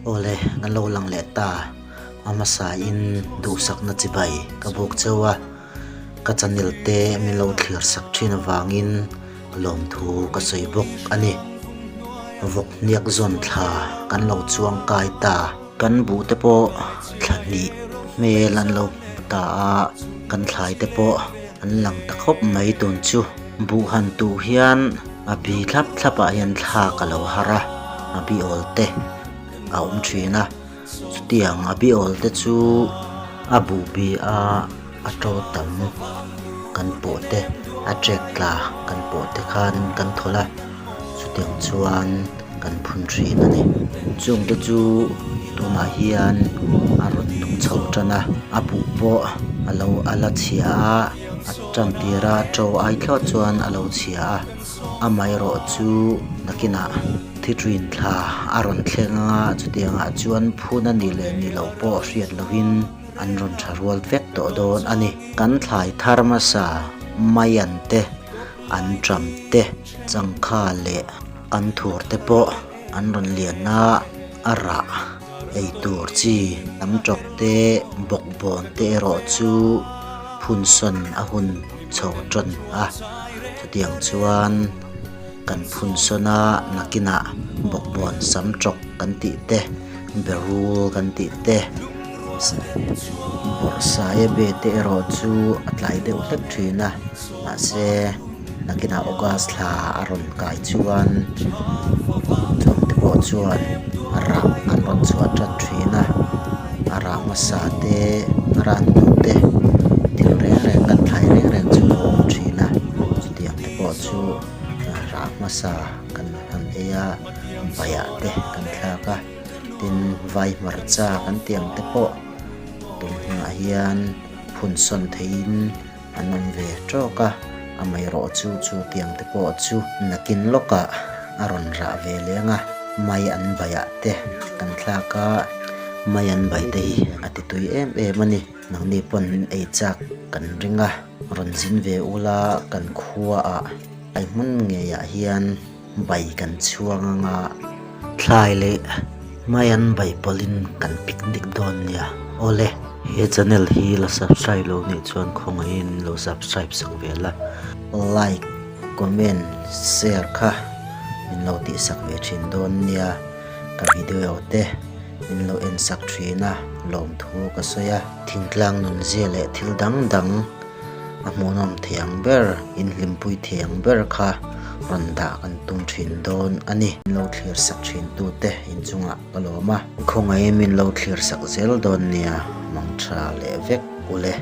Awle, kan lo lang leh ta. A hmasain duhsakna chibai ka buk cheu a, ka channel te min lo thlir sak thin avangin lawmthu ka sawi bawk a ni. Vawk hniak zawn thla kan lo chuang kai ta. Kan buh te pawh thla hnih hmel an lo hmu ta a, kan thlai te pawh an lang ta khawp mai tun chu. Buh han tuh hian a bi thlap thlap ah hian thlak a lo har a, a bi awl te a awm thin a, chutiang a bi awl te chu a buh bi a a to tam kan pawh te a trek tla kan pawh te khan kan thawlh a, chutiang chuan kan phun thin a ni. Chung te chu tunah hian a rawn nung chho tan a, a buh pawh a lo a la chhia a. A tan tir a to ai thlawt chuan a lo chhia a, amaherawh chu nakinah thitrin thla a rawn thleng anga chutiangah chuan phun a nih leh nih loh pawh hriat lovin an rawn tha rual vek tawh dawn a ni. Kan thlai thar hmasa maian te, an tram te, changkha leh an thur te pawh an rawn lian a, a rah ei tur chi tam tawk te bawkbawn te erawh chu phun sawn a hun chho tawn a, chutiang chuan kan phun sawn a nakinah bawkbawn sam tawk kan tih te berul kan tih te bawrhsai a be te erawh chu a tlai deuh hlek thin a mahse nakinah august thla a rawn kai chuan chungte pawh chuan rah an rawn chhuah tan thin a a rah hmasa te a rah hnu te thil reng reng kan thlai reng reng chu a awm thin a chutiang te pawh chu rah hmasa kan han ei a baiah te kan thlak a tin vai hmarcha kan tih ang te pawh tun hunah hian phun sawn theihin. An awm ve tawk a, amaherawh chu chu tiang te pawh chu nakin lawkah a rawn rah ve leng a, mai an baiah te kan thlak a, mai an bai te hi a ti tui em em a ni. Nangni pawn ei chak kan ring a, rawn zin ve ula kan khuaah ai hmun ngeiah hian bai kan chhuang anga thlai leh mai an bai pawlhin kan picnic dawn nia. Awle, he channel hi la subscribe lo nih chuan khawngaihin lo subscribe sak ve la. Like, comment, share kha min lo tih sak ve thin dawn nia. Ka video te min lo en sak thin a, lawmthu ka sawi a. Thingtlang nunzia leh thil dang dang. A hmuhnawm thiang ber, inhlimpui thiang ber kha rawn dah kan tum thin dawn a ni. Min lo thlir sak thin tute inchungah ka lawm a. Khawngaih min lo thlir sak zel dawn nia, mangtha leh vek ule.